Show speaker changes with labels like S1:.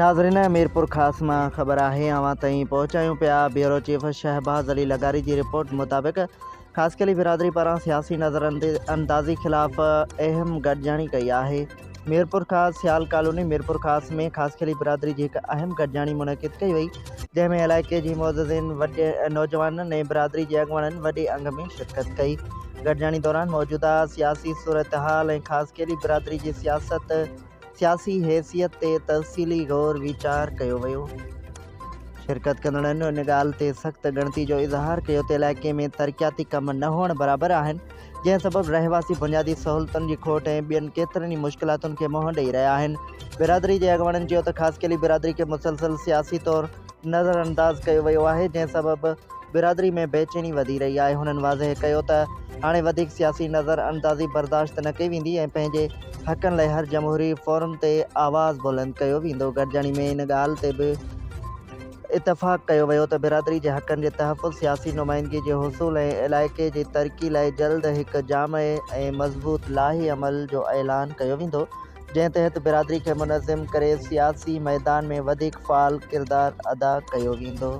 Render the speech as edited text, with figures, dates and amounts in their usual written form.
S1: ناظرين ميرپورخاص مان خبر آهي اوهان تائين پهچايون پيا بيورو چيف شهباز علي لغاري جي رپورٽ مطابق خاصخيلي برادري پاران سياسي نظر اندازي خلاف اهم گڏجاڻي ڪئي آهي ميرپورخاص سيال ڪالوني ميرپورخاص ۾ خاصخيلي برادري جي هڪ اهم گڏجاڻي منعقد ڪئي وئي جنهن ۾ علائقي جي معززين وڏي نوجوانن ۽ برادري جي اڳواڻن وڏي انگ ۾ شرڪت ڪئي گڏجاڻي دوران موجوده سياسي صورتحال ۽ خاصخيلي برادري جي سياست سياسي حيثيت تي تفصيلي غور ويچار ڪيو ويو. شرڪت ڪندڙن ان ڳالهه تي سخت ڳڻتي جو اظهار ڪيو ته علائقي ۾ ترقياتي ڪم نه هئڻ برابر آهن، جنهن سبب رهواسي بنيادي سهولتن جي کوٽ ۽ ٻين ڪيترن ئي مشڪلاتن کي منهن ڏئي رهيا آهن. برادري جي اڳواڻن چيو ته خاصخيلي برادري کي مسلسل سياسي طور نظرانداز ڪيو ويو آهي، جنهن سبب برادري ۾ بيچيني وڌي رهي آهي. هنن واضح ڪيو ته هاڻي وڌيڪ سياسي نظر اندازي برداشت نه ڪئي ويندي ۽ پنهنجي حقن لاء هر جمهوري فورم تي آواز بلند ڪيو ويندو. گڏجاڻي ۾ ان ڳالهه تي به اتفاق ڪيو ويو ته برادري جي حقن جي تحفظ، سياسي نمائندگي جي حصول ۽ علائقي جي ترقي لاء جلد هڪ جامع ۽ مضبوط لاهي عمل جو اعلان ڪيو ويندو، جنهن تحت برادري کي منظم ڪري سياسي ميدان ۾ وڌيڪ فعال ڪردار ادا ڪيو ويندو.